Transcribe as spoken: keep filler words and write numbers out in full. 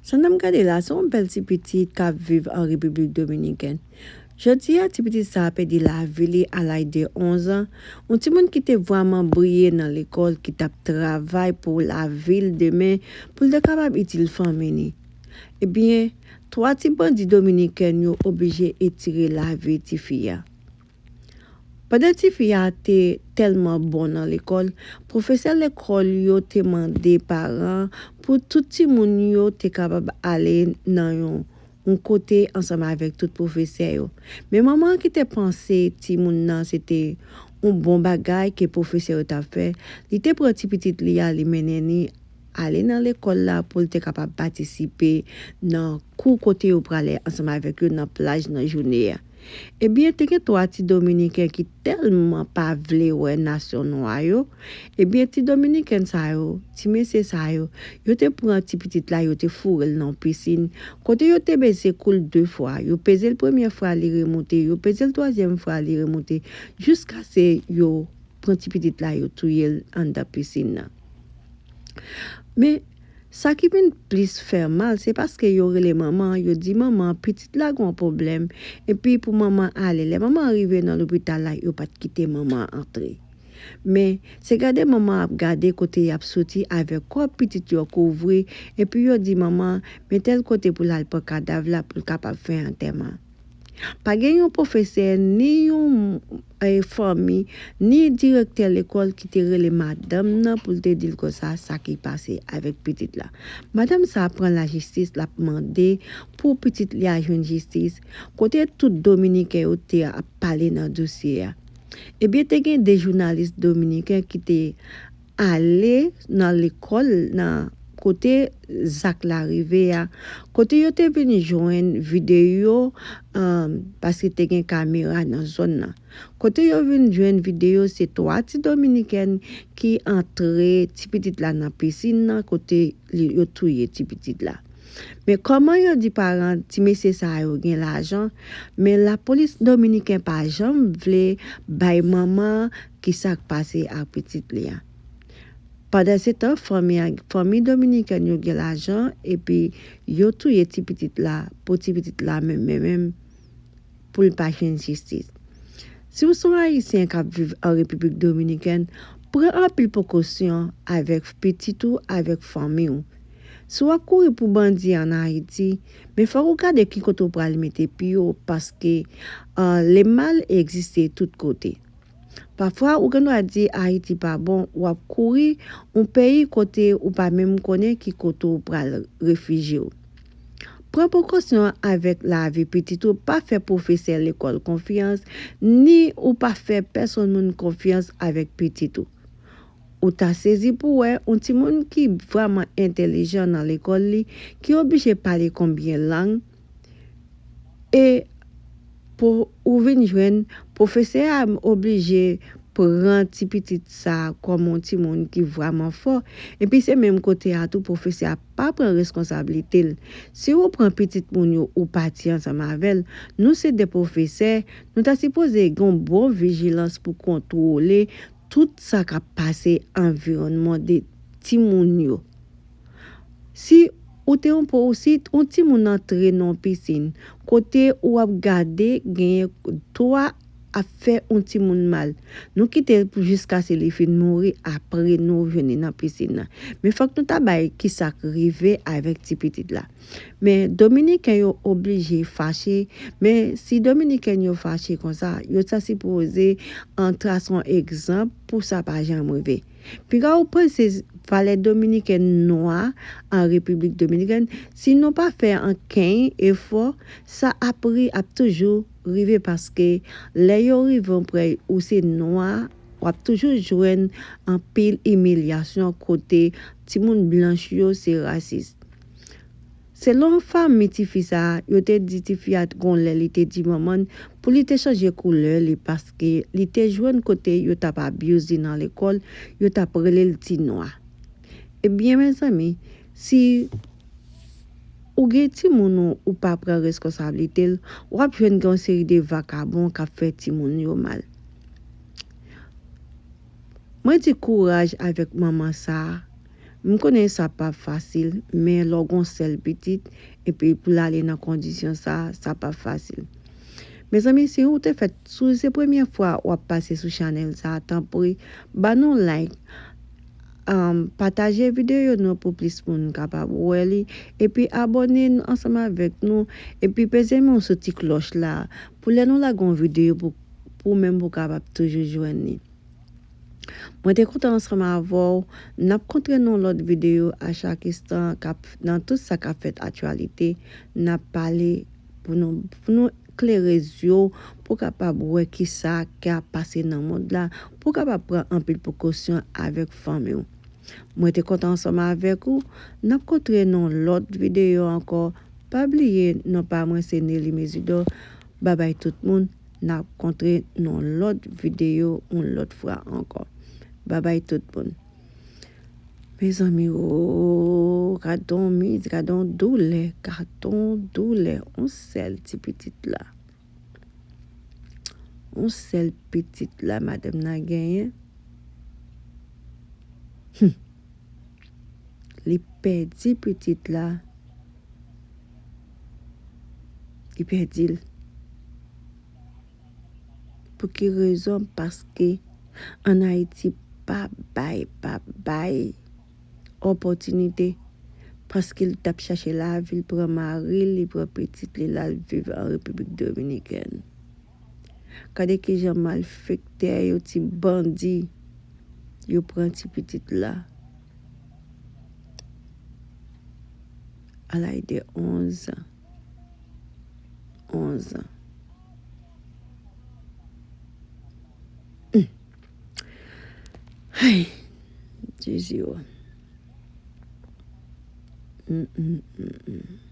Sa n ap gade la, se yon bèl ti pitit k ap viv an Repiblik Dominikèn. Jodi a, ti pitit sa a pèdi lavi li a laj de onz an. Yon timoun ki te vrèman briye nan lekòl, ki t ap travay pou lavi l demen, pou l te kapab itil fanmi li. Ebyen, twa ti bandi dominiken yo oblije etire lavi tifi a. Pandan tifi a te tèlman bon nan lekòl, pwofesè lekòl yo te mande paran pou tout timoun yo te kapab ale nan yon, yon kote ansanm avèk tout pwofesè yo. Men manman an ki te panse timoun nan se te yon bon bagay ke pwofesè yo t ap fè, li te pran ti pitit li a, li mennen li ale nan lekòl la pou l te kapab patisipe nan kou kote yo prale ansanm avèk yo nan plaj nan jounen an. Ebyen, te gen twa ti dominiken ki tèlman pa vle wè nasyon nwa yo. Ebyen, ti dominiken sa yo, ti mesye sa yo, yo te pran ti pitit la, yo te foure l nan pisin. Kote yo te bese kou l de fwa, yo peze l premye fwa, li remoute, yo peze l twazyèm fwa, li remoute, jiskaske yo pran ti pitit la, yo touye l anndan pisin nan. Men, sa ki vin plis fè mal, se paske yo rele manman an, yo di manman an, pitit la gen yon pwoblèm, epi pou manman an ale. Lè manman an rive nan lopital la, yo pa t kite manman an antre. Men, se gade manman an ap gade kote y ap soti avèk kò pitit yo kouvri, epi yo di manman an, men tèl kote pou l al pran kadav la, pou l kapab fè antèman. Pa gen yon pwofesè, ni yon, eh, fanmi, ni direktè lekòl ki te rele madanm nan pou l te di l konsa sa ki pase avèk pitit la. Madanm sa a pran lajistis, l ap mande pou pitit li a jwenn jistis, kote tout dominiken yo te ap pale nan dosye a. Ebyen, te gen de jounalis dominiken ki te ale nan lekòl, nan kote zak la rive a, kote yo te vin jwenn videyo, um, paske te gen kamera nan zòn nan. Kote yo vin jwenn videyo, se twa ti dominiken ki antre ti pitit la nan pisin nan, kote li, yo touye ti pitit la. Men kòman yo di paran ti mesye sa yo gen lajan, men lapolis dominiken pa janm vle bay manman an ki sa k pase ak pitit li a. Pandansetan, fanmi a, fanmi dominiken yo gen lajan, epi yo touye ti pitit la, pou ti pitit la menm, menm, menm, pou l pa jwenn jistis. Si w se yon Ayisyen k ap viv an Repiblik Dominikèn, pran anpil prekosyon avèk pitit ou, avèk fanmi w. Si w ap kouri pou bandi ann Ayiti, men fòk ou gade ki kote w pral mete pye w, paske, ah, lemal egziste tout kote. Pafwa, ou gen dwa di Ayiti pa bon, w ap kouri yon peyi kote ou pa menm konnen ki kote w pral refijye w. Pran prekosyon avèk lavi pitit ou, pa fè pwofesè lekòl konfyans, ni ou pa fè pèsonn moun konfyans avèk pitit ou. Ou ta sezi pou wè yon timoun ki vrèman entèlijan nan lekòl li, ki oblije pale konbyen lang, e pou ou vin jwenn pwofesè a oblije pran ti pitit sa a kòm yon timoun ki vrèman fò, epi se menm kote a tou pwofesè a pa pran reskonsablite l. Si ou pran pitit moun yo, ou pati ansanm avè l, nou se de pwofesè, nou ta sipoze gen yon bon vijilans pou kontwole tout sa k ap pase anviwònman de timoun yo. Si ou te yon po, si yon timoun antre nan yon pisin, kote ou ap gade genyen twa ap fè yon timoun mal, nou kite l pou jiskaske li fin mouri, apre nou jwenn li nan pisin nan. Men fòk nou ta bay ki sa k rive avèk ti pitit la. Men dominiken yo oblije fache, men si dominiken yo fache konsa, yo ta sipoze an trase yon egzanp pou sa pa janm rive. Piga ou panse valè dominiken nwa an Repiblik Dominikèn, si nou pa fè ankenn efò, sa ap ri, ap toujou rive, paske lè yo rive anprè ou se nwa, w ap toujou jwenn anpil imilyasyon kote timoun blanch yo se rasis. Selon fanmi tifi sa a, yo te di tifi a gon lè li te di manman l pou li te chanje koulè li paske li te jwenn kote yo t ap abuse li nan lekòl, yo t ap rele l ti nwa. Ebyen, mezanmi, si ou gen timoun ou, ou pa pran reskonsablite l, w ap jwenn gen yon seri de vakabon k ap fè timoun yo mal. Mwen di kouraj avèk manman sa a. M konnen sa p ap fasil, men lè w gen yon sèl pitit, epi pou l ale nan kondisyon sa, sa p ap fasil. Mezanmi, si ou te fèt, si se premye fwa w ap pase sou chanèl sa, tanpri, ba nou like, um, pataje videyo nou pou plis moun kapab wè li, epi abòne ansanm avèk nou, epi peze menm sou ti klòch la, pou lè nou lage yon videyo pou, pou menm pou kapab toujou jwenn li. Mwen te kontan ansanm avè w. N ap kontre nan lòt videyo a chak instan k ap, nan tout sa k ap fèt aktyalite. N ap pale pou nou, pou nou klere zye w, pou w kapab wè kisa k ap pase nan mond la, pou w kapab pran anpil prekosyon avèk fanmi w. Mwen te kontan ansanm avèk ou. N ap kontre nan lòt videyo ankò. Pa bliye, non pa mwen se Nelly Mésidor. Babay tout moun. N ap kontre nan lòt videyo yon lòt fwa ankò. Babay tout moun. Mezanmi, o, gade yon miz, gade yon doulè, gade yon doulè, yon sèl ti pitit la. Yon sèl pitit la madanm nan genyen. Hmm. Li pèdi pitit la. Li pèdi l. Pou ki rezon? Paske ann Ayiti pa bay, pa bay opòtinite. Paske l t ap chache lavi, l pran mari l, li pran pitit li, l al viv an Repiblik Dominikèn. Gade kijan malfektè yo, ti bandi, yo pran ti pitit la. A laj de onz an. Onz an. Hmm. Hey, Jezi o. Mm, mm, mm, mm.